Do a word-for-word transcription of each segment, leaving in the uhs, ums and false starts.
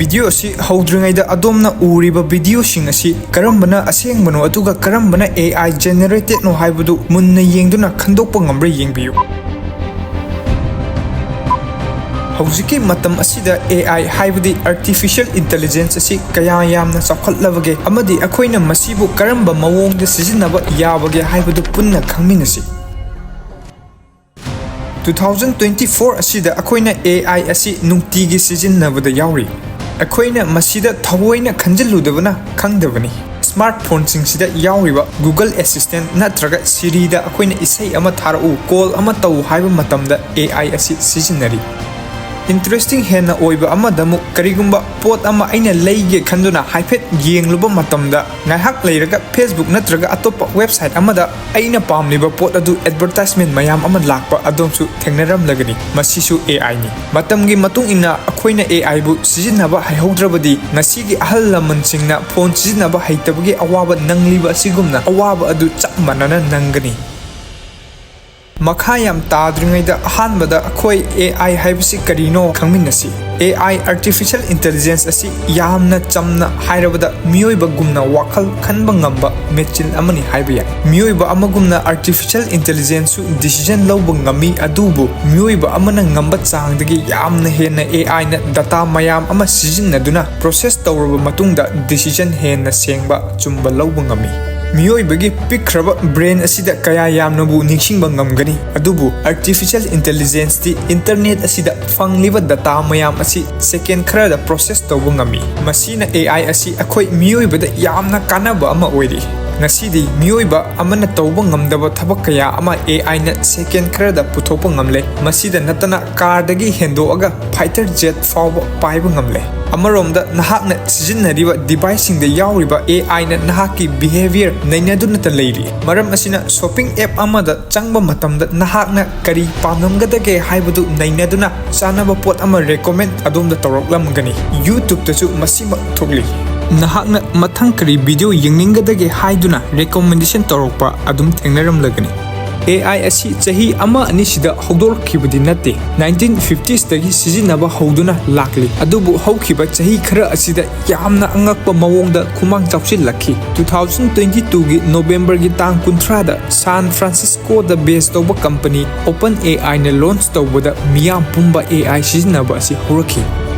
Video ꯑꯁꯤ ꯍꯧꯗ꯭ꯔꯤꯉꯩꯗ ꯑꯗꯣꯝꯅ ꯎꯔꯤꯕ ꯚꯤꯗꯤꯑꯣꯁꯤꯡ ꯑꯁꯤ ꯀꯔꯝꯕꯅ ꯑꯁꯦꯡꯕꯅꯣ ꯑꯗꯨꯒ ꯀꯔꯝꯕꯅ A I generatedꯅꯣ ꯍꯥꯏꯕꯗꯨ ꯃꯨꯟꯅ ꯌꯦꯡꯗꯨꯅ ꯈꯟꯗꯣꯛꯄ ꯉꯝꯕ꯭ꯔꯥ ꯌꯦꯡꯕꯤꯌꯨ꯫ ꯍꯧꯖꯤꯛꯀꯤ ꯃꯇꯝ ꯑꯁꯤꯗ A I ꯍꯥꯏꯕꯗꯤ Artificial Intelligence ꯑꯁꯤ ꯀꯌꯥ ꯌꯥꯝꯅ ꯆꯥꯎꯈꯠꯂꯕꯒꯦ ꯑꯃꯗꯤ ꯑꯩꯈꯣꯏꯅ ꯃꯁꯤꯕꯨ ꯀꯔꯝꯕ ꯃꯑꯣꯡꯗ ꯁꯤꯖꯤꯟꯅꯕ ꯌꯥꯕꯒꯦ ꯍꯥꯏꯕꯗꯨ ꯄꯨꯟꯅ ꯈꯪꯃꯤꯟꯅꯁꯤ꯫ Two thousand twenty four ꯑꯁꯤꯗ ꯑꯩꯈꯣꯏꯅ A I ꯑꯁꯤ ꯅꯨꯡꯇꯤꯒꯤ ꯁꯤꯖꯤꯟꯅꯕꯗ ꯌꯥꯎꯔꯤ꯫ ꯑꯩꯈꯣꯏꯅ ꯃꯁꯤꯗ ꯊꯑꯣꯏꯅ ꯈꯟꯖꯤꯜꯂꯨꯗꯕꯅ ꯈꯪꯗꯕꯅꯤ꯫ ꯁ꯭ꯃꯥꯔꯠ ꯐꯣꯟꯁꯤꯡꯁꯤꯗ ꯌꯥꯎꯔꯤꯕ Google Assistant ꯅꯠꯇ꯭ꯔꯒ Siriꯗ ꯑꯩꯈꯣꯏꯅ ꯏꯁꯩ ꯑꯃ ꯊꯥꯔꯛꯎ, ꯀꯣꯜ ꯑꯃ ꯇꯧ ꯍꯥꯏꯕ ꯃꯇꯝꯗ A I ꯑꯁꯤ ꯁꯤꯖꯤꯟꯅꯔꯤ꯫ Interesting ꯍꯦꯟꯅ ꯑꯣꯏꯕ ꯑꯃꯗ ꯑꯃꯨꯛ, ꯀꯔꯤꯒꯨꯝꯕ ꯄꯣꯠ ꯑꯃ ꯑꯩꯅ ꯂꯩꯒꯦ ꯈꯟꯗꯨꯅ ꯍꯥꯏꯐꯦꯠ ꯌꯦꯡꯂꯨꯕ ꯃꯇꯝꯗ, ꯉꯥꯏꯍꯥꯛ ꯂꯩꯔꯒ Facebook ꯅꯠꯇ꯭ꯔꯒ ꯑꯇꯣꯞꯄ website ꯑꯃꯗ ꯑꯩꯅ ꯄꯥꯝꯂꯤꯕ ꯄꯣꯠ ꯑꯗꯨ advertisement ꯃꯌꯥꯝ ꯑꯃ ꯂꯥꯛꯄ ꯑꯗꯣꯝꯁꯨ ꯊꯦꯡꯅꯔꯝꯂꯒꯅꯤ꯫ ꯃꯁꯤꯁꯨ A I ꯅꯤ꯫ ꯃꯇꯝꯒꯤ ꯃꯇꯨꯡ ꯏꯟꯅ ꯑꯩꯈꯣꯏꯅ A I ꯕꯨ ꯁꯤꯖꯤꯟꯅꯕ ꯍꯩꯍꯧꯗ꯭ꯔꯕꯗꯤ, ꯉꯁꯤꯒꯤ ꯑꯍꯜ ꯂꯃꯟꯁꯤꯡꯅ ꯐꯣꯟ ꯁꯤꯖꯤꯟꯅꯕ ꯍꯩꯇꯕꯒꯤ ꯑꯋꯥꯕ ꯅꯪꯂꯤꯕ ꯑꯁꯤꯒꯨꯝꯅ ꯑꯋꯥꯕ ꯑꯗꯨ ꯆꯞ ꯃꯥꯟꯅꯅ ꯅꯪꯒꯅꯤ꯫ ꯃꯈꯥ ꯌꯥꯝ ꯇꯥꯗ꯭ꯔꯤꯉꯩꯗ, ꯑꯍꯥꯟꯕꯗ ꯑꯩꯈꯣꯏ A I ꯍꯥꯏꯕꯁꯤ ꯀꯔꯤꯅꯣ ꯈꯪꯃꯤꯟꯅꯁꯤ꯫ A I, Artificial Intelligence, ꯑꯁꯤ ꯌꯥꯝꯅ ꯆꯝꯅ ꯍꯥꯏꯔꯕꯗ ꯃꯤꯑꯣꯏꯕꯒꯨꯝꯅ ꯋꯥꯈꯜ ꯈꯟꯕ ꯉꯝꯕ ꯃꯦꯆꯤꯟ ꯑꯃꯅꯤ ꯍꯥꯏꯕ ꯌꯥꯏ꯫ ꯃꯤꯑꯣꯏꯕ ꯑꯃꯒꯨꯝꯅ Artificial Intelligenceꯁꯨ decision ꯂꯧꯕ ꯉꯝꯃꯤ, ꯑꯗꯨꯕꯨ ꯃꯤꯑꯣꯏꯕ ꯑꯃꯅ ꯉꯝꯕ ꯆꯥꯡꯗꯒꯤ ꯌꯥꯝꯅ ꯍꯦꯟꯅ A Iꯅ data ꯃꯌꯥꯝ ꯑꯃ ꯁꯤꯖꯤꯟꯅꯗꯨꯅ process ꯇꯧꯔꯕ ꯃꯇꯨꯡꯗ decision ꯍꯦꯟꯅ ꯁꯦꯡꯕ, ꯑꯆꯨꯝꯕ ꯂꯧꯕ ꯉꯝꯃꯤ꯫ ꯃꯤꯑꯣꯏꯕꯒꯤ ꯄꯤꯛꯈ꯭ꯔꯕ brain ꯑꯁꯤꯗ ꯀꯌꯥ ꯌꯥꯝꯅꯕꯨ ꯅꯤꯡꯁꯤꯡꯕ ꯉꯝꯒꯅꯤ? ꯑꯗꯨꯕꯨ Artificial Intelligenceꯇꯤ internet ꯑꯁꯤꯗ ꯐꯪꯂꯤꯕ data ꯃꯌꯥꯝ ꯑꯁꯤ second ꯈꯔꯗ process ꯇꯧꯕ ꯉꯝꯃꯤ꯫ ꯃꯁꯤꯅ A I ꯑꯁꯤ ꯑꯩꯈꯣꯏ ꯃꯤꯑꯣꯏꯕꯗ ꯌꯥꯝꯅ ꯀꯥꯟꯅꯕ ꯑꯃ ꯑꯣꯏꯔꯤ꯫ ꯉꯁꯤꯗꯤ ꯃꯤꯑꯣꯏꯕ ꯑꯃꯅ ꯇꯧꯕ ꯉꯝꯗꯕ ꯊꯕꯛ ꯀꯌꯥ ꯑꯃ A Iꯅ second ꯈꯔꯗ ꯄꯨꯊꯣꯛꯄ ꯉꯝꯂꯦ꯫ ꯃꯁꯤꯗ ꯅꯠꯇꯅ carꯗꯒꯤ ꯍꯦꯟꯗꯣꯛꯑꯒ fighter jet ꯐꯥꯎꯕ ꯄꯥꯏꯕ ꯉꯝꯂꯦ꯫ ꯑꯃꯔꯣꯝꯗ, ꯅꯍꯥꯛꯅ ꯁꯤꯖꯤꯟꯅꯔꯤꯕ deviceꯁꯤꯡꯗ ꯌꯥꯎꯔꯤꯕ A Iꯅ ꯅꯍꯥꯛꯀꯤ behavior ꯅꯩꯅꯗꯨꯅꯇ ꯂꯩꯔꯤ꯫ ꯃꯔꯝ ꯑꯁꯤꯅ, shopping app ꯑꯃꯗ ꯆꯪꯕ ꯃꯇꯝꯗ ꯅꯍꯥꯛꯅ ꯀꯔꯤ ꯄꯥꯝꯂꯝꯒꯗꯒꯦ ꯍꯥꯏꯕꯗꯨ ꯅꯩꯅꯗꯨꯅ ꯆꯥꯅꯕ ꯄꯣꯠ ꯑꯃ recommend ꯑꯗꯣꯝꯗ ꯇꯧꯔꯛꯂꯝꯒꯅꯤ꯫ YouTubeꯇꯁꯨ ꯃꯁꯤꯃꯛ ꯊꯣꯛꯂꯤ꯫ ꯅꯍꯥꯛꯅ ꯃꯊꯪ ꯀꯔꯤ video ꯌꯦꯡꯅꯤꯡꯒꯗꯒꯦ ꯍꯥꯏꯗꯨꯅ recommendation ꯇꯧꯔꯛꯄ ꯑꯗꯨꯝ ꯊꯦꯡꯅꯔꯝꯂꯒꯅꯤ꯫ AI ꯑꯁꯤ ꯆꯍꯤ ꯑꯃ ꯑꯅꯤꯁꯤꯗ ꯍꯧꯗꯣꯔꯛꯈꯤꯕꯗꯤ ꯅꯠꯇꯦ꯫ ꯅꯥꯏꯟꯇꯤꯟ ꯐꯤꯐꯇꯤꯁꯇꯒꯤ ꯁꯤꯖꯤꯟꯅꯕ ꯍꯧꯗꯨꯅ ꯂꯥꯛꯂꯤ, ꯑꯗꯨꯕꯨ ꯍꯧꯈꯤꯕ ꯆꯍꯤ ꯈꯔ ꯑꯁꯤꯗ ꯌꯥꯝꯅ ꯑꯉꯛꯄ ꯃꯑꯣꯡꯗ ꯈꯨꯃꯥꯡ ꯆꯥꯎꯁꯤꯜꯂꯛꯈꯤ꯫ ꯇꯨ ꯊꯥꯎꯖꯟ ꯇ꯭ꯋꯦꯟꯇꯤ ꯇꯨꯒꯤ ꯅꯣꯕꯦꯝꯕꯔꯒꯤ ꯇꯥꯡ ꯀꯨꯟꯊ꯭ꯔꯥꯗ ꯁꯥꯟ ꯐ꯭ꯔꯥꯟꯁꯤꯁꯀꯣꯗ ꯕꯦꯖ ꯇꯧꯕ ꯀꯝꯄꯅꯤ OpenAIꯅ ꯂꯣꯟꯆ ꯇꯧꯕꯗ ꯃꯤꯌꯥꯝ ꯄꯨꯝꯕ AI ꯁꯤꯖꯤꯟꯅꯕ ꯑꯁꯤ ꯍꯧꯔꯛꯈꯤ꯫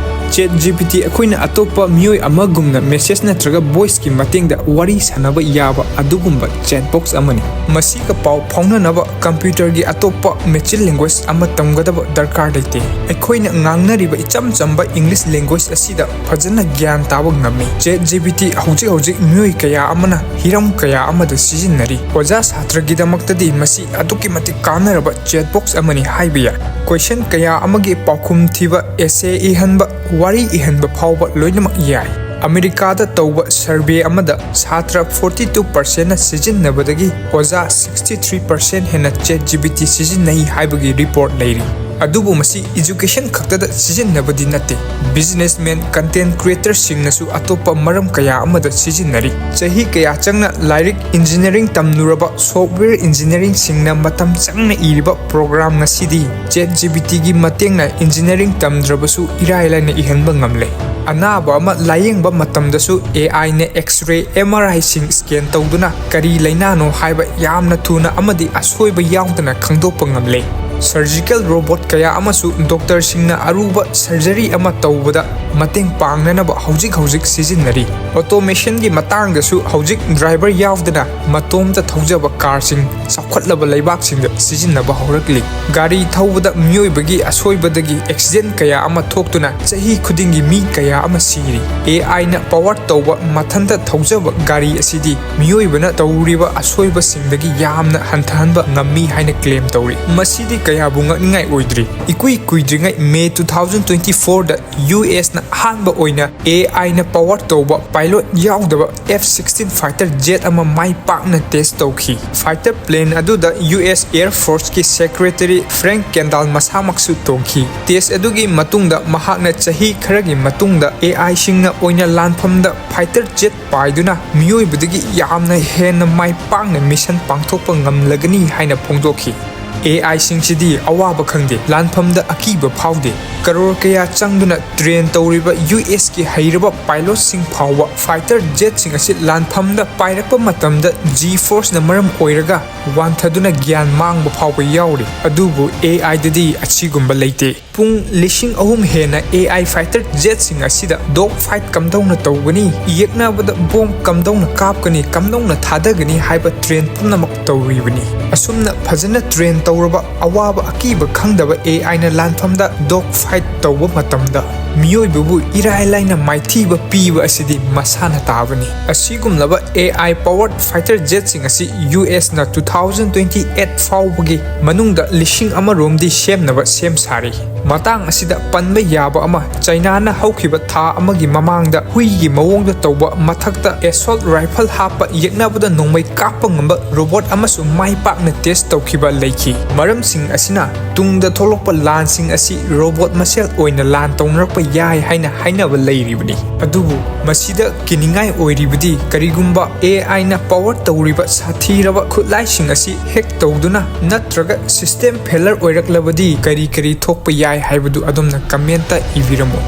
ChatGPT ꯑꯩꯈꯣꯏꯅ ꯑꯇꯣꯞꯄ ꯃꯤꯑꯣꯏ ꯑꯃꯒꯨꯝꯅ ꯃꯦꯁꯦꯖ ꯅꯠꯇ꯭ꯔꯒ ꯚꯣꯏꯁꯀꯤ ꯃꯇꯦꯡꯗ ꯋꯥꯔꯤ ꯁꯥꯟꯅꯕ ꯌꯥꯕ ꯑꯗꯨꯒꯨꯝꯕ ꯆꯦꯠ ꯕꯣꯛꯁ ꯑꯃꯅꯤ꯫ ꯃꯁꯤꯒ ꯄꯥꯎ ꯐꯥꯎꯅꯅꯕ ꯀꯝꯄ꯭ꯌꯨꯇꯔꯒꯤ ꯑꯇꯣꯞꯄ ꯃꯦꯆꯤꯟ ꯂꯦꯡꯒ꯭ꯋꯦꯖ ꯑꯃ ꯇꯝꯒꯗꯕ ꯗꯔꯀꯥꯔ ꯂꯩꯇꯦ꯫ ꯑꯩꯈꯣꯏꯅ ꯉꯥꯡꯅꯔꯤꯕ ꯏꯆꯝ ꯆꯝꯕ ꯏꯪꯂꯤꯁ ꯂꯦꯡꯒ꯭ꯋꯦꯖ ꯑꯁꯤꯗ ꯐꯖꯅ ꯒ꯭ꯌꯥꯟ ꯇꯥꯕ ꯉꯝꯃꯤ꯫ ChatGPT ꯍꯧꯖꯤꯛ ꯍꯧꯖꯤꯛ ꯃꯤꯑꯣꯏ ꯀꯌꯥ ꯑꯃꯅ ꯍꯤꯔꯝ ꯀꯌꯥ ꯑꯃꯗ ꯁꯤꯖꯤꯟꯅꯔꯤ꯫ ꯑꯣꯖꯥ ꯁꯥꯇ꯭ꯔꯒꯤꯗꯃꯛꯇꯗꯤ ꯃꯁꯤ ꯑꯗꯨꯛꯀꯤ ꯃꯇꯤꯛ ꯀꯥꯟꯅꯔꯕ ꯆꯦꯠ ꯕꯣꯛꯁ ꯑꯃꯅꯤ ꯍꯥꯏꯕ ꯌꯥꯏ꯫ ꯀꯣꯏꯁꯟ ꯀꯌꯥ ꯑꯃꯒꯤ ꯄꯥꯎꯈꯨꯝ ꯊꯤꯕ, ꯑꯦꯁꯦ ꯏꯍꯟꯕ, ꯋꯥꯔꯤ ꯏꯍꯟꯕ ꯐꯥꯎꯕ ꯂꯣꯏꯅꯃꯛ ꯌꯥꯏ꯫ ꯑꯃꯦꯔꯤꯀꯥꯗ ꯇꯧꯕ ꯁꯔꯚꯦ ꯑꯃꯗ ꯁꯥꯇ꯭ꯔ ꯐꯣꯔꯇꯤ ꯇꯨ ꯄꯥꯔꯁꯦꯟꯅ ꯁꯤꯖꯤꯟꯅꯕꯗꯒꯤ ꯑꯣꯖꯥ ꯁꯤꯛꯁꯇꯤ ꯊ꯭ꯔꯤ ꯄꯥꯔꯁꯦꯟ ꯍꯦꯟꯅ ChatGPT ꯁꯤꯖꯤꯟꯅꯩ ꯍꯥꯏꯕꯒꯤ ꯔꯤꯄꯣꯔꯠ ꯂꯩꯔꯤ꯫ ꯑꯗꯨꯕꯨ ꯃꯁꯤ ꯑꯦꯖꯨꯀꯦꯁꯟ ꯈꯛꯇꯗ ꯁꯤꯖꯤꯟꯅꯕꯗꯤ ꯅꯠꯇꯦ꯫ ꯕꯤꯖꯤꯅꯦꯁꯃꯦꯟ, ꯀꯟꯇꯦꯟ ꯀ꯭ꯔꯤꯌꯦꯇꯔꯁꯤꯡꯅꯁꯨ ꯑꯇꯣꯞꯄ ꯃꯔꯝ ꯀꯌꯥ ꯑꯃꯗ ꯁꯤꯖꯤꯟꯅꯔꯤ꯫ ꯆꯍꯤ ꯀꯌꯥ ꯆꯪꯅ ꯂꯥꯏꯔꯤꯛ, ꯏꯟꯖꯤꯅꯤꯌꯥꯔꯤꯡ ꯇꯝꯂꯨꯔꯕ ꯁꯣꯐꯋꯦꯌꯔ ꯏꯟꯖꯤꯅꯤꯌꯥꯔꯤꯡꯁꯤꯡꯅ ꯃꯇꯝ ꯆꯪꯅ ꯏꯔꯤꯕ ꯄ꯭ꯔꯣꯒ꯭ꯔꯥꯝ ꯉꯁꯤꯗꯤ ChatGPTꯒꯤ ꯃꯇꯦꯡꯅ ꯏꯟꯖꯤꯅꯤꯌꯥꯔꯤꯡ ꯇꯝꯗ꯭ꯔꯕꯁꯨ ꯏꯔꯥꯏ ꯂꯥꯏꯅ ꯏꯍꯟꯕ ꯉꯝꯂꯦ꯫ ꯑꯅꯥꯕ ꯑꯃ ꯂꯥꯌꯦꯡꯕ ꯃꯇꯝꯗꯁꯨ AIꯅ X-ray, MRIꯁꯤꯡ ꯁ꯭ꯀꯦꯟ ꯇꯧꯗꯨꯅ ꯀꯔꯤ ꯂꯩꯅꯥꯅꯣ ꯍꯥꯏꯕ ꯌꯥꯝꯅ ꯊꯨꯅ ꯑꯃꯗꯤ ꯑꯁꯣꯏꯕ ꯌꯥꯎꯗꯅ ꯈꯪꯗꯣꯛꯄ ꯉꯝꯂꯦ꯫ ꯁꯔꯖꯤꯀꯦꯜ ꯔꯣꯕꯣꯠ ꯀꯌꯥ ꯑꯃꯁꯨ ꯗꯣꯛꯇꯔꯁꯤꯡꯅ ꯑꯔꯨꯕ ꯁꯔꯖꯔꯤ ꯑꯃ ꯇꯧꯕꯗ ꯃꯇꯦꯡ ꯄꯥꯡꯅꯅꯕ ꯍꯧꯖꯤꯛ ꯍꯧꯖꯤꯛ ꯁꯤꯖꯤꯟꯅꯔꯤ꯫ ꯑꯣꯇꯣꯃꯦꯁꯟꯒꯤ ꯃꯇꯥꯡꯗꯁꯨ ꯍꯧꯖꯤꯛ ꯗ꯭ꯔꯥꯏꯚꯔ ꯌꯥꯎꯗꯅ ꯃꯇꯣꯝꯇ ꯊꯧꯖꯕ ꯀꯥꯔꯁꯤꯡ ꯆꯥꯎꯈꯠꯂꯕ ꯂꯩꯕꯥꯛꯁꯤꯡꯗ ꯁꯤꯖꯤꯟꯅꯕ ꯍꯧꯔꯛꯂꯤ꯫ ꯒꯥꯔꯤ ꯊꯧꯕꯗ ꯃꯤꯑꯣꯏꯕꯒꯤ ꯑꯁꯣꯏꯕꯗꯒꯤ ꯑꯦꯛꯁꯤꯗꯦꯟ ꯀꯌꯥ ꯑꯃ ꯊꯣꯛꯇꯨꯅ ꯆꯍꯤ ꯈꯨꯗꯤꯡꯒꯤ ꯃꯤ ꯀꯌꯥ ꯑꯃ ꯁꯤꯔꯤ꯫ AIꯅ ꯄꯥꯋꯔ ꯇꯧꯕ ꯃꯊꯟꯇ ꯊꯧꯖꯕ ꯒꯥꯔꯤ ꯑꯁꯤꯗꯤ ꯃꯤꯑꯣꯏꯕꯅ ꯇꯧꯔꯤꯕ ꯑꯁꯣꯏꯕꯁꯤꯡꯗꯒꯤ ꯌꯥꯝꯅ ꯍꯟꯊꯍꯟꯕ ꯉꯝꯃꯤ ꯍꯥꯏꯅ ꯀ꯭ꯂꯦꯝ ꯇꯧꯔꯤ꯫ ꯃꯁꯤꯗꯤ ꯀꯌꯥꯕꯨ ꯉꯛꯅꯤꯡꯉꯥꯏ ꯑꯣꯏꯗ꯭ꯔꯤ꯫ ꯏꯀꯨꯏ ꯀꯨꯏꯗ꯭ꯔꯤꯉꯩ May two thousand twenty fourꯗ U Sꯅ ꯑꯍꯥꯟꯕ ꯑꯣꯏꯅ A Iꯅ power ꯇꯧꯕ pilot ꯌꯥꯎꯗꯕ F sixteen fighter jet ꯑꯃ ꯃꯥꯏ ꯄꯥꯛꯅ test ꯇꯧꯈꯤ꯫ Fighter plane ꯑꯗꯨꯗ U S Air Forceꯀꯤ Secretary Frank Kendall ꯃꯁꯥꯃꯛꯁꯨ ꯇꯣꯡꯈꯤ꯫ Test ꯑꯗꯨꯒꯤ ꯃꯇꯨꯡꯗ ꯃꯍꯥꯛꯅ ꯆꯍꯤ ꯈꯔꯒꯤ ꯃꯇꯨꯡꯗ A Iꯁꯤꯡꯅ ꯑꯣꯏꯅ ꯂꯥꯟꯐꯝꯗ fighter jet ꯄꯥꯏꯗꯨꯅ ꯃꯤꯑꯣꯏꯕꯗꯒꯤ ꯌꯥꯝꯅ ꯍꯦꯟꯅ ꯃꯥꯏ ꯄꯥꯛꯅ mission ꯄꯥꯡꯊꯣꯛꯄ ꯉꯝꯂꯒꯅꯤ ꯍꯥꯏꯅ ꯐꯣꯡꯗꯣꯛꯈꯤ꯫ A Iꯁꯤꯡꯁꯤꯗꯤ ꯑꯋꯥꯕ ꯈꯪꯗꯦ, ꯂꯥꯟꯐꯝꯗ ꯑꯀꯤꯕ ꯐꯥꯎꯗꯦ꯫ ꯀꯔꯣꯔ ꯀꯌꯥ ꯆꯪꯗꯨꯅ train ꯇꯧꯔꯤꯕ U Sꯀꯤ ꯍꯩꯔꯕ pilotꯁꯤꯡ ꯐꯥꯎꯕ fighter jetꯁꯤꯡ ꯑꯁꯤ ꯂꯥꯟꯐꯝꯗ ꯄꯥꯏꯔꯛꯄ ꯃꯇꯝꯗ G forceꯅ ꯃꯔꯝ ꯑꯣꯏꯔꯒ ꯋꯥꯟꯊꯗꯨꯅ ꯒ꯭ꯌꯥꯟ ꯃꯥꯡꯕ ꯐꯥꯎꯕ ꯌꯥꯎꯔꯤ꯫ ꯑꯗꯨꯕꯨ A Iꯗꯗꯤ ꯑꯁꯤꯒꯨꯝꯕ ꯂꯩꯇꯦ꯫ ꯄꯨꯡ ꯂꯤꯁꯤꯡ ꯑꯍꯨꯝ ꯍꯦꯟꯅ A I fighter jetꯁꯤꯡ ꯑꯁꯤꯗ dog fight ꯀꯝꯗꯧꯅ ꯇꯧꯒꯅꯤ, ꯌꯦꯛꯅꯕꯗ bomb ꯀꯝꯗꯧꯅ ꯀꯥꯞꯀꯅꯤ, ꯀꯝꯗꯧꯅ ꯊꯥꯗꯒꯅꯤ ꯍꯥꯏꯕ train ꯄꯨꯝꯅꯃꯛ ꯇꯧꯔꯤꯕꯅꯤ꯫ ꯑꯁꯨꯝꯅ ꯐꯖꯅ train ꯇꯧꯔꯕ ꯑꯋꯥꯕ ꯑꯀꯤꯕ ꯈꯪꯗꯕ A Iꯅ ꯂꯥꯟꯐꯝꯗ dog fight ꯇꯧꯕ ꯃꯇꯝꯗ ꯃꯤꯑꯣꯏꯕꯕꯨ ꯏꯔꯥꯏ ꯂꯥꯏꯅ ꯃꯥꯏꯊꯤꯕ ꯄꯤꯕ ꯑꯁꯤꯗꯤ ꯃꯁꯥꯅ ꯇꯥꯕꯅꯤ꯫ ꯑꯁꯤꯒꯨꯝꯂꯕ A I powered fighter jetꯁꯤꯡ ꯑꯁꯤ U Sꯅ two thousand twenty eight ꯐꯥꯎꯕꯒꯤ ꯃꯅꯨꯡꯗ ꯂꯤꯁꯤꯡ ꯑꯃꯔꯣꯝꯗꯤ ꯁꯦꯝꯅꯕ ꯁꯦꯝ ꯁꯥꯔꯤ꯫ ꯃꯇꯥꯡ ꯑꯁꯤꯗ ꯄꯟꯕ ꯌꯥꯕ ꯑꯃ, ꯆꯥꯏꯅꯥꯅ ꯍꯧꯈꯤꯕ ꯊꯥ ꯑꯃꯒꯤ ꯃꯃꯥꯡꯗ ꯍꯨꯏꯒꯤ ꯃꯑꯣꯡꯗ ꯇꯧꯕ ꯃꯊꯛꯇ assault rifle ꯍꯥꯞꯄ ꯌꯦꯛꯅꯕꯗ ꯅꯣꯡꯃꯩ ꯀꯥꯞꯄ ꯉꯝꯕ robot ꯑꯃꯁꯨ ꯃꯥꯏ ꯄꯥꯛꯅ test ꯇꯧꯈꯤꯕ ꯂꯩꯈꯤ꯫ ꯃꯔꯝꯁꯤꯡ ꯑꯁꯤꯅ ꯇꯨꯡꯗ ꯊꯣꯛꯂꯛꯄ ꯂꯥꯟꯁꯤꯡ ꯑꯁꯤ robot ꯃꯁꯦꯜ ꯑꯣꯏꯅ ꯂꯥꯟ ꯇꯧꯅꯔꯛꯄ ꯌꯥꯏ ꯍꯥꯏꯅ ꯍꯥꯏꯅꯕ ꯂꯩꯔꯤꯕꯅꯤ꯫ ꯑꯗꯨꯕꯨ ꯃꯁꯤꯗ ꯀꯤꯅꯤꯡꯉꯥꯏ ꯑꯣꯏꯔꯤꯕꯗꯤ ꯀꯔꯤꯒꯨꯝꯕ A Iꯅ power ꯇꯧꯔꯤꯕ ꯁꯥꯊꯤꯔꯕ ꯈꯨꯠꯂꯥꯏꯁꯤꯡ ꯑꯁꯤ hack ꯇꯧꯗꯨꯅ ꯅꯠꯇ꯭ꯔꯒ system failure ꯑꯣꯏꯔꯛꯂꯕꯗꯤ ꯀꯔꯤ ꯀꯔꯤ ꯊꯣꯛꯄ ꯌꯥꯏ ꯍꯥꯏꯕꯗꯨ ꯑꯗꯣꯝꯅ commentꯇ ꯏꯕꯤꯔꯝꯃꯨ꯫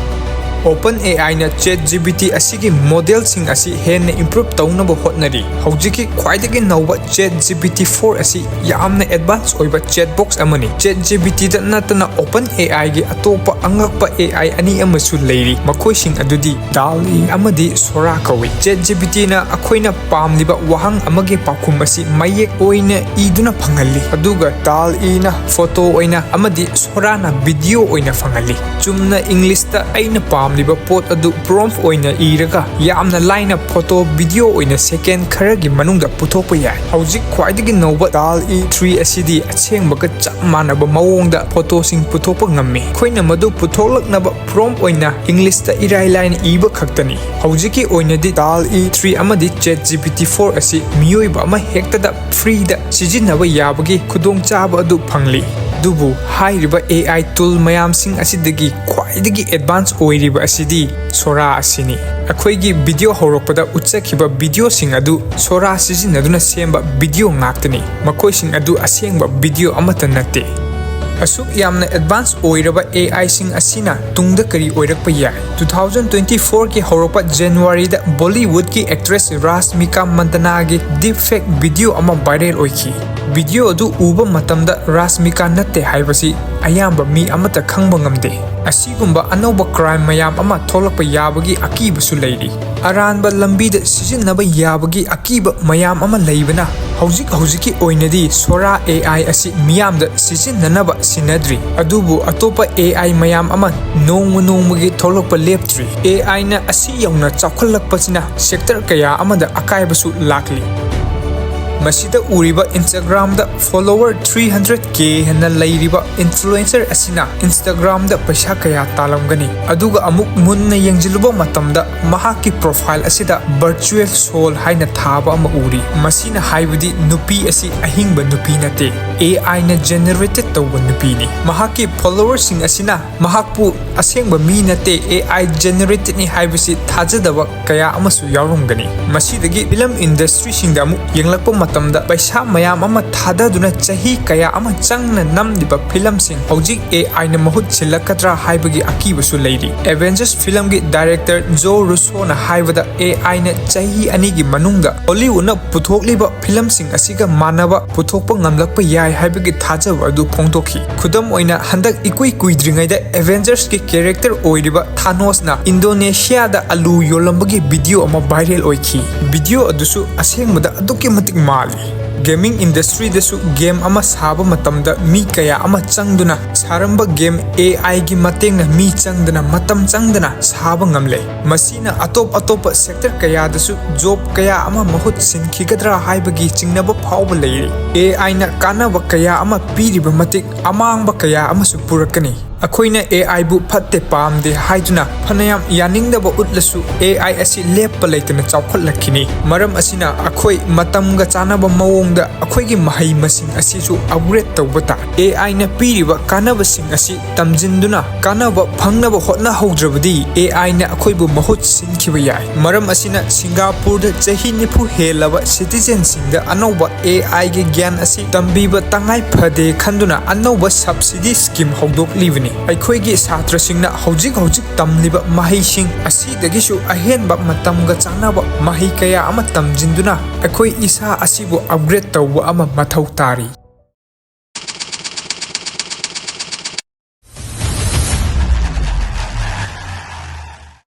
OpenAIꯅ ChatGPT ꯑꯁꯤꯒꯤ modelꯁꯤꯡ ꯑꯁꯤ ꯍꯦꯟꯅ improve ꯇꯧꯅꯕ ꯍꯣꯠꯅꯔꯤ꯫ ꯍꯧꯖꯤꯛꯀꯤ ꯈ꯭ꯋꯥꯏꯗꯒꯤ ꯅꯧꯕ ChatGPT four ꯑꯁꯤ ꯌꯥꯝꯅ advance ꯑꯣꯏꯕ chatbox ꯑꯃꯅꯤ꯫ ChatGPTꯗ ꯅꯠꯇꯅ OpenAIꯒꯤ ꯑꯇꯣꯞꯄ ꯑꯉꯛꯄ A I ꯑꯅꯤ ꯑꯃꯁꯨ ꯂꯩꯔꯤ꯫ ꯃꯈꯣꯏꯁꯤꯡ ꯑꯗꯨꯗꯤ DALL-E ꯑꯃꯗꯤ Sora ꯀꯧꯏ꯫ ChatGPTꯅ ꯑꯩꯈꯣꯏꯅ ꯄꯥꯝꯂꯤꯕ ꯋꯥꯍꯪ ꯑꯃꯒꯤ ꯄꯥꯎꯈꯨꯝ ꯑꯁꯤ ꯃꯌꯦꯛ ꯑꯣꯏꯅ ꯏꯗꯨꯅ ꯐꯪꯍꯜꯂꯤ, ꯑꯗꯨꯒ DALL-Eꯅ photo ꯑꯣꯏꯅ ꯑꯃꯗꯤ Soraꯅ video ꯑꯣꯏꯅ ꯐꯪꯍꯜꯂꯤ꯫ ꯆꯨꯝꯅ Englishꯇ "ꯑꯩꯅ ꯄꯥꯝꯂꯤꯕ ꯂꯤꯕ ꯄꯣꯠ ꯑꯗꯨ prompt ꯑꯣꯏꯅ ꯏꯔꯒ ꯌꯥꯝꯅ ꯂꯥꯏꯅ ꯐꯣꯇꯣ ꯚꯤꯗꯤꯑꯣ ꯑꯣꯏꯅ ꯁꯦꯀꯦꯟ ꯈꯔꯒꯤ ꯃꯅꯨꯡꯗ ꯄꯨꯊꯣꯛꯄ ꯌꯥꯏ꯫ ꯍꯧꯖꯤꯛ ꯈ꯭ꯋꯥꯏꯗꯒꯤ ꯅꯧꯕ DALL-E three ꯑꯁꯤꯗꯤ ꯑꯁꯦꯡꯕꯒ ꯆꯞ ꯃꯥꯟꯅꯕ ꯃꯑꯣꯡꯗ ꯐꯣꯇꯣꯁꯤꯡ ꯄꯨꯊꯣꯛꯄ ꯉꯝꯃꯤ꯫ ꯑꯩꯈꯣꯏꯅ ꯃꯗꯨ ꯄꯨꯊꯣꯛꯂꯛꯅꯕ prompt ꯑꯣꯏꯅ English-ꯇ ꯏꯔꯥꯏ ꯂꯥꯏꯅ ꯏꯕ ꯈꯛꯇꯅꯤ꯫ ꯍꯧꯖꯤꯛꯀꯤ ꯑꯣꯏꯅꯗꯤ DALL-E three ꯑꯃꯗꯤ ChatGPT four ꯑꯁꯤ ꯃꯤꯑꯣꯏꯕ ꯑꯃ ꯍꯦꯛꯇꯗ free-ꯗ ꯁꯤꯖꯤꯟꯅꯕ ꯌꯥꯕꯒꯤ ꯈꯨꯗꯣꯡꯆꯥꯕ ꯑꯗꯨ ꯐꯪꯂꯤ꯫ ꯑꯗꯨꯕꯨ ꯍꯥꯏꯔꯤꯕ AI tool ꯃꯌꯥꯝꯁꯤꯡ ꯑꯁꯤꯗꯒꯤ ꯈ꯭ꯋꯥꯏꯗꯒꯤ advance ꯑꯣꯏꯔꯤꯕ ꯑꯁꯤꯗꯤ Sora ꯑꯁꯤꯅꯤ꯫ ꯑꯩꯈꯣꯏꯒꯤ ꯚꯤꯗꯤꯑꯣ ꯍꯧꯔꯛꯄꯗ ꯎꯠꯆꯈꯤꯕ ꯚꯤꯗꯤꯑꯣꯁꯤꯡ ꯑꯗꯨ Sora ꯁꯤꯖꯤꯟꯅꯗꯨꯅ ꯁꯦꯝꯕ ꯚꯤꯗꯤꯑꯣ ꯉꯥꯛꯇꯅꯤ꯫ ꯃꯈꯣꯏꯁꯤꯡ ꯑꯗꯨ ꯑꯁꯦꯡꯕ ꯚꯤꯗꯤꯑꯣ ꯑꯃꯠꯇ ꯅꯠꯇꯦ꯫ ꯑꯁꯨꯛ ꯌꯥꯝꯅ advance ꯑꯣꯏꯔꯕ AIꯁꯤꯡ ꯑꯁꯤꯅ ꯇꯨꯡꯗ ꯀꯔꯤ ꯑꯣꯏꯔꯛꯄ ꯌꯥꯏ? Two thousand twenty fourꯒꯤ ꯍꯧꯔꯛꯄ Januaryꯗ Bollywoodꯀꯤ actress Rashmika Mandannaꯒꯤ deepfake ꯚꯤꯗꯤꯑꯣ ꯑꯃ viral ꯑꯣꯏꯈꯤ꯫ ꯚꯤꯗꯤꯑꯣ ꯑꯗꯨ ꯎꯕ ꯃꯇꯝꯗ Rashmika ꯅꯠꯇꯦ ꯍꯥꯏꯕꯁꯤ ꯑꯌꯥꯝꯕ ꯃꯤ ꯑꯃꯠꯇ ꯈꯪꯕ ꯉꯝꯗꯦ꯫ ꯑꯁꯤꯒꯨꯝꯕ ꯑꯅꯧꯕ crime ꯃꯌꯥꯝ ꯑꯃ ꯊꯣꯛꯂꯛꯄ ꯌꯥꯕꯒꯤ ꯑꯀꯤꯕꯁꯨ ꯂꯩꯔꯤ꯫ ꯑꯔꯥꯟꯕ ꯂꯝꯕꯤꯗ ꯁꯤꯖꯤꯟꯅꯕ ꯌꯥꯕꯒꯤ ꯑꯀꯤꯕ ꯃꯌꯥꯝ ꯑꯃ ꯂꯩꯕꯅ ꯍꯧꯖꯤꯛ ꯍꯧꯖꯤꯛꯀꯤ ꯑꯣꯏꯅꯗꯤ Sora AI ꯑꯁꯤ ꯃꯤꯌꯥꯝꯗ ꯁꯤꯖꯤꯟꯅꯅꯕ ꯁꯤꯟꯅꯗ꯭ꯔꯤ꯫ ꯑꯗꯨꯕꯨ ꯑꯇꯣꯞꯄ AI ꯃꯌꯥꯝ ꯑꯃ ꯅꯣꯡꯃ ꯅꯣꯡꯃꯒꯤ ꯊꯣꯛꯂꯛꯄ ꯂꯦꯞꯇ꯭ꯔꯤ꯫ AIꯅ ꯑꯁꯤ ꯌꯧꯅ ꯆꯥꯎꯈꯠꯂꯛꯄꯁꯤꯅ sector ꯀꯌꯥ ꯑꯃꯗ ꯑꯀꯥꯏꯕꯁꯨ ꯂꯥꯛꯂꯤ꯫ ꯃꯁꯤꯗ ꯎꯔꯤꯕ Instagramꯗ follower three hundred K ꯍꯦꯟꯅ ꯂꯩꯔꯤꯕ influencer ꯑꯁꯤꯅ Instagramꯗ ꯄꯩꯁꯥ ꯀꯌꯥ ꯇꯥꯜꯂꯝꯒꯅꯤ? ꯑꯗꯨꯒ ꯑꯃꯨꯛ ꯃꯨꯟꯅ ꯌꯦꯡꯁꯤꯜꯂꯨꯕ ꯃꯇꯝꯗ ꯃꯍꯥꯛꯀꯤ profile ꯑꯁꯤꯗ virtual soul ꯍꯥꯏꯅ ꯊꯥꯕ ꯑꯃ ꯎꯔꯤ꯫ ꯃꯁꯤꯅ ꯍꯥꯏꯕꯗꯤ ꯅꯨꯄꯤ ꯑꯁꯤ ꯑꯍꯤꯡꯕ ꯅꯨꯄꯤ ꯅꯠꯇꯦ, AIꯅ generated ꯇꯧꯕ ꯅꯨꯄꯤꯅꯤ꯫ ꯃꯍꯥꯛꯀꯤ followerꯁꯤꯡ ꯑꯁꯤꯅ ꯃꯍꯥꯛꯄꯨ ꯑꯁꯦꯡꯕ ꯃꯤ ꯅꯠꯇꯦ, AI generatedꯅꯤ ꯍꯥꯏꯕꯁꯤ ꯊꯥꯖꯗꯕ ꯀꯌꯥ ꯑꯃꯁꯨ ꯌꯥꯎꯔꯝꯒꯅꯤ꯫ ꯃꯁꯤꯗꯒꯤ film industryꯁꯤꯡꯗ ꯑꯃꯨꯛ ꯌꯦꯡꯂꯛꯄ ꯃꯇꯝꯗ ꯄꯩꯁꯥ ꯃꯌꯥꯝ ꯑꯃ ꯊꯥꯗꯗꯨꯅ ꯆꯍꯤ ꯀꯌꯥ ꯑꯃ ꯆꯪꯅ ꯅꯝꯂꯤꯕ filmꯁꯤꯡ ꯍꯧꯖꯤꯛ AIꯅ ꯃꯍꯨꯠ ꯁꯤꯜꯂꯛꯀꯗ꯭ꯔꯥ ꯍꯥꯏꯕꯒꯤ ꯑꯀꯤꯕꯁꯨ ꯂꯩꯔꯤ꯫ Avengers filmꯒꯤ director Joe Russoꯅ ꯍꯥꯏꯕꯗ AIꯅ ꯆꯍꯤ ꯑꯅꯤꯒꯤ ꯃꯅꯨꯡꯗ Hollywoodꯅ ꯄꯨꯊꯣꯛꯂꯤꯕ filmꯁꯤꯡ ꯑꯁꯤꯒ ꯃꯥꯟꯅꯕ ꯄꯨꯊꯣꯛꯄ ꯉꯝꯂꯛꯄ ꯌꯥꯏ ꯍꯥꯏꯕꯒꯤ ꯊꯥꯖꯕ ꯑꯗꯨ ꯐꯣꯡꯗꯣꯛꯈꯤ꯫ ꯈꯨꯗꯝ ꯑꯣꯏꯅ, ꯍꯟꯗꯛ ꯏꯀꯨꯏ ꯀꯨꯏꯗ꯭ꯔꯤꯉꯩꯗ Avengersꯀꯤ character ꯑꯣꯏꯔꯤꯕ Thanosꯅ Indonesiaꯗ ꯑꯂꯨ ꯌꯣꯜꯂꯝꯕꯒꯤ video ꯑꯃ viral ꯑꯣꯏꯈꯤ꯫ Video ꯑꯗꯨꯁꯨ ꯑꯁꯦꯡꯕꯗ ꯑꯗꯨꯛꯀꯤ ꯃꯇꯤꯛ ꯃꯥꯜꯂꯤ꯫ Gaming industryꯗꯁꯨ game ꯑꯃ ꯁꯥꯕ ꯃꯇꯝꯗ ꯃꯤ ꯀꯌꯥ ꯑꯃ ꯆꯪꯗꯨꯅ ꯁꯥꯔꯝꯕ game AIꯒꯤ ꯃꯇꯦꯡꯅ ꯃꯤ ꯆꯪꯗꯅ ꯃꯇꯝ ꯆꯪꯗꯅ ꯁꯥꯕ ꯉꯝꯂꯦ꯫ ꯃꯁꯤꯅ ꯑꯇꯣꯞ ꯑꯇꯣꯞꯄ sector ꯀꯌꯥꯗꯁꯨ job ꯀꯌꯥ ꯑꯃ ꯃꯍꯨꯠ ꯁꯤꯟꯈꯤꯒꯗ꯭ꯔꯥ ꯍꯥꯏꯕꯒꯤ ꯆꯤꯡꯅꯕ ꯐꯥꯎꯕ ꯂꯩꯔꯤ꯫ AIꯅ ꯀꯥꯟꯅꯕ ꯀꯌꯥ ꯑꯃ ꯄꯤꯔꯤꯕ ꯃꯇꯤꯛ ꯑꯃꯥꯡꯕ ꯀꯌꯥ ꯑꯃꯁꯨ ꯄꯨꯔꯛꯀꯅꯤ꯫ ꯑꯩꯈꯣꯏꯅ AIꯕꯨ ꯐꯠꯇꯦ ꯄꯥꯝꯗꯦ ꯍꯥꯏꯗꯨꯅ ꯐꯅꯌꯥꯝ ꯌꯥꯅꯤꯡꯗꯕ ꯎꯠꯂꯁꯨ AI ꯑꯁꯤ ꯂꯦꯞꯄ ꯂꯩꯇꯅ ꯆꯥꯎꯈꯠꯂꯛꯈꯤꯅꯤ꯫ ꯃꯔꯝ ꯑꯁꯤꯅ ꯑꯩꯈꯣꯏ ꯃꯇꯝꯒ ꯆꯥꯟꯅꯕ ꯃꯑꯣꯡꯗ ꯑꯩꯈꯣꯏꯒꯤ ꯃꯍꯩ ꯃꯁꯤꯡ ꯑꯁꯤꯁꯨ upgrade ꯇꯧꯕ ꯇꯥꯏ꯫ AIꯅ ꯄꯤꯔꯤꯕ ꯀꯥꯟꯅꯕꯁꯤꯡ ꯑꯁꯤ ꯇꯝꯖꯤꯟꯗꯨꯅ ꯀꯥꯟꯅꯕ ꯐꯪꯅꯕ ꯍꯣꯠꯅꯍꯧꯗ꯭ꯔꯕꯗꯤ AIꯅ ꯑꯩꯈꯣꯏꯕꯨ ꯃꯍꯨꯠ ꯁꯤꯟꯈꯤꯕ ꯌꯥꯏ꯫ ꯃꯔꯝ ꯑꯁꯤꯅ ꯁꯤꯡꯒꯥꯄꯨꯔꯗ ꯆꯍꯤ ꯅꯤꯐꯨ ꯍꯦꯜꯂꯕ citizenꯁꯤꯡꯗ ꯑꯅꯧꯕ AIꯒꯤ ꯒ꯭ꯌꯥꯟ ꯑꯁꯤ ꯇꯝꯕꯤꯕ ꯇꯉꯥꯏ ꯐꯗꯦ ꯈꯟꯗꯨꯅ ꯑꯅꯧꯕ subsidy scheme ꯍꯧꯗꯣꯛꯂꯤꯕꯅꯤ꯫ ꯑꯩꯈꯣꯏꯒꯤ ꯁꯥꯇ꯭ꯔꯁꯤꯡꯅ ꯍꯧꯖꯤꯛ ꯍꯧꯖꯤꯛ ꯇꯝꯂꯤꯕ ꯃꯍꯩꯁꯤꯡ ꯑꯁꯤꯗꯒꯤꯁꯨ ꯑꯍꯦꯟꯕ ꯃꯇꯝꯒ ꯆꯥꯟꯅꯕ ꯃꯍꯩ ꯀꯌꯥ ꯑꯃ ꯇꯝꯖꯤꯟꯗꯨꯅ ꯑꯩꯈꯣꯏ ꯏꯁꯥ ꯑꯁꯤꯕꯨ upgrade ꯇꯧꯕ ꯑꯃ ꯃꯊꯧ ꯇꯥꯔꯤ꯫